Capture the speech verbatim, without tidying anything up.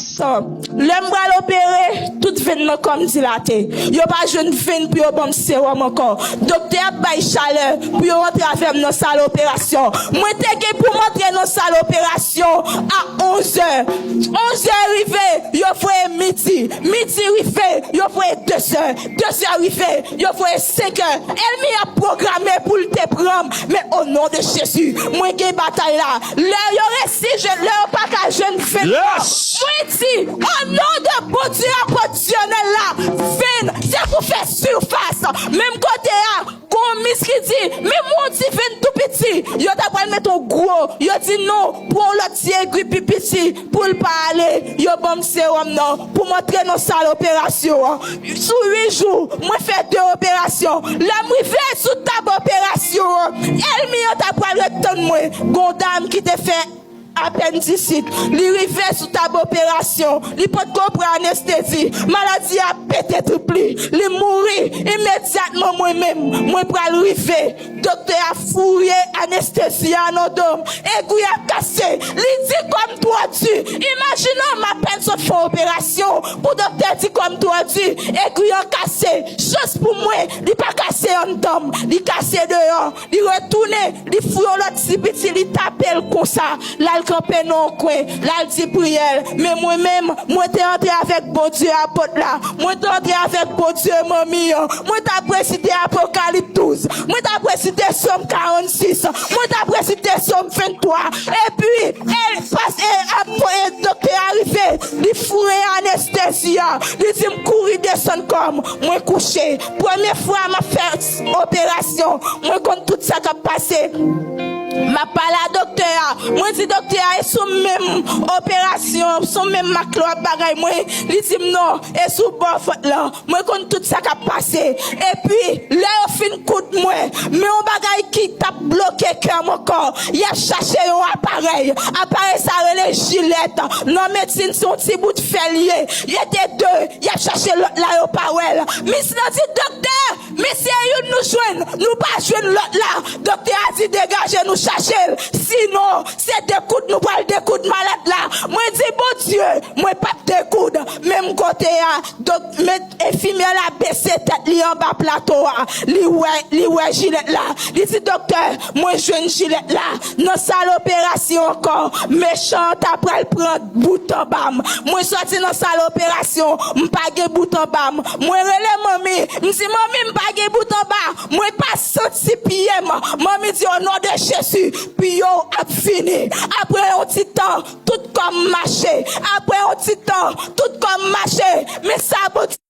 Lè m pral opere, tout venn nan kò m dilate. Yo pa jwenn venn pou yo ban m sewòm ankò. Doktè ap bay chalè pou yo antre avè m nan sal operasyon. Mwen te gen pou m antre nan sal operasyon a onz è. Onz è rive, yo voye midi. Midi rive, yo voye de zè. De zè rive, yo voye senk è. Ènmi an pwograme pou l te pran m. Men o non de Jezi, mwen gen batay la. Lè yo resi jwenn, lè yo pa ka jwenn venn nan, mwen di, o non de Bondye apot Dyonèl la, venn, se pou fè sifas. Menm kote a, gon mis ki di, men m wè yon ti venn tou piti. Yo ta pral met yon gwo, yo di non, pran yon lòt ti egwi pi piti pou l pa ale. Yo ban m sewòm nan pou m antre nan sal operasyon an. Sou uit jou, mwen fè de operasyon. Lè m rive sou tab operasyon an, ènmi an ta pral ret tann mwen. Gon dam ki te fè apendisit, li rive sou tab operasyon, li potko pran anestezi, maladi a pete trip li, li mouri imedyatman. Mwen menm, mwen pral rive. Doktè a fouye anestezi a nan do m. Egwi a kase. Li di kò m twò di. Imajine w, m apèn sot fè operasyon pou doktè di kò m twò di. Egwi an kase. Chans pou mwen, li pa kase anndan m. Li kase deyò. Li retounen. Li fouye yon lòt ti piti, li tape l konsa. L al kanpe nan yon kwen, l al di priyè l. Men mwen menm, mwen te antre avèk Bondye apot la. Mwen te antre avèk Bondye manmi an. Mwen t ap resite Apokalip douz. Mwen t ap resite Sòm karannsis. Mwen t ap resite Sòm venntwa. Epi, e, pas, e, ap, e, doktè a rive. Li foure anestezi a. Li di m kouri desann kò m. Mwen kouche. Premye fwa m ap fè operasyon. Mwen konn tout sa k ap pase. M ap pale a doktè a. Mwen di doktè a, e sou menm operasyon, sou menm mak la w ap bagay mwen. Li di m non, e sou bò vant lan. Mwen konn tout sa k ap pase. Epi, lè yo fin koud mwen, men yon bagay ki t ap bloke kè m ankò. Y ap chache yon aparèy. Aparèy sa rele jilèt. Nan medsin, se yon ti bout fè l ye. Yo te de, y ap chache lòt la, yo pa wè l. Mis lan di, doktè, men se youn nou jwenn, nou pa jwenn lòt la. Doktè a di, degaje nou chache l. Sinon, se dekoud nou pral dekoud malad la. Mwen di, Bondye, mwen p ap dekoud. Menm kote a, dok-, men enfimyè la bese tèt li anba plato a. Li wè, li wè jilèt la. Li di, doktè, mwen jwenn jilèt la. Nan sal operasyon ankò, mechan an ta pral pran bout anba m. Mwen sòti nan sal operasyon, m pa gen bout anba m. Mwen rele manmi, m di, manmi, m pa gen bout anba. Mwen pa santi pye m. Manmi di, o non de Jezi, pye w ap vini. Apre yon ti tan, tout kò m mache. Apre yon ti tan, tout kò m mache. Men sa Bondye